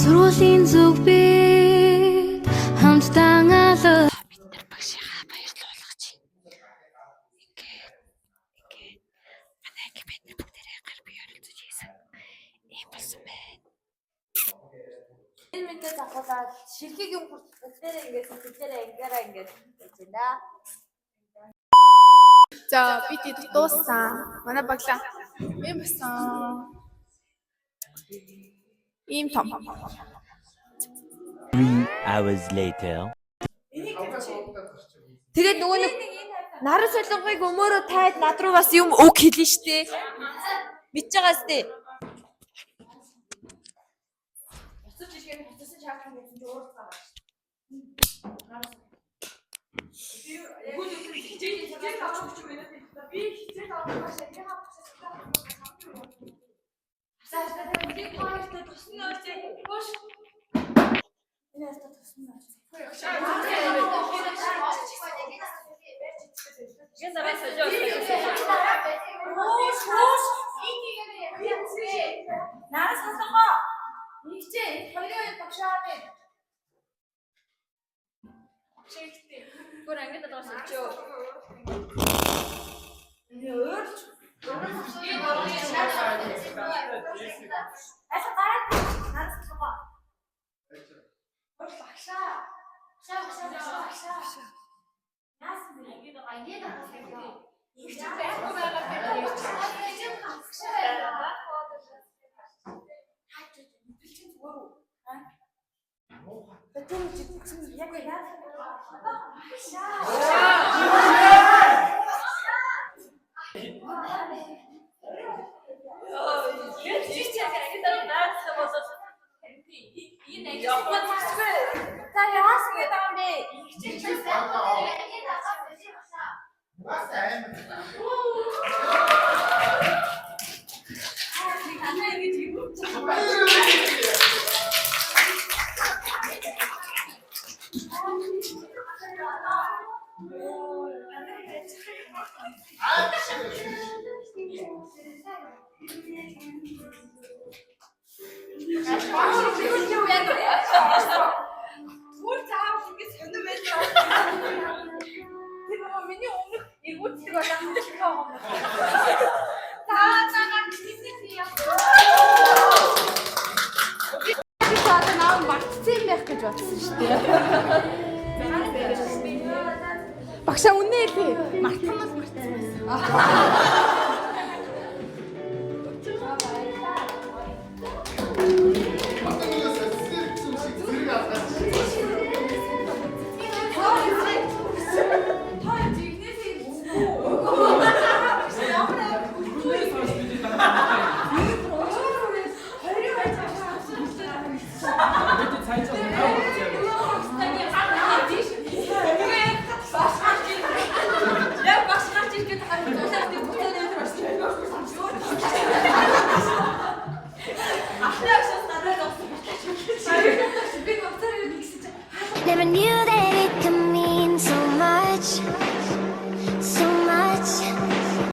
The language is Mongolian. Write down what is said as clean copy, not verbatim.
Сургуулийн зүг бид хамтдаа алаа. Бид нар багшийнхаа баярлуулах чинь. Ингээд ингээд манай анги бид нар бүгдээрээ гар бие оролцож хийсэн. Ийм болсон байна. Энэ мэдээ завхуулаад ширхэг юм бүгдээрээ ингээд бүгдээрээ ангиараа ингээд байж байна. За бид хэд дууссан. Манай баглаа. Ийм болсон. Ийм том. 3 hours later. Тэгээд нөгөө нэг наран солонгыг өмөөрөө тайд над руу бас юм өг хэлнэ штэ. Мэдж байгаа сте. Одоо наав мартцсан юм байх гэж бодсон шүү дээ. Багшаа үнэ хэлээ. Мартах нь бол мартсан байсан. Never knew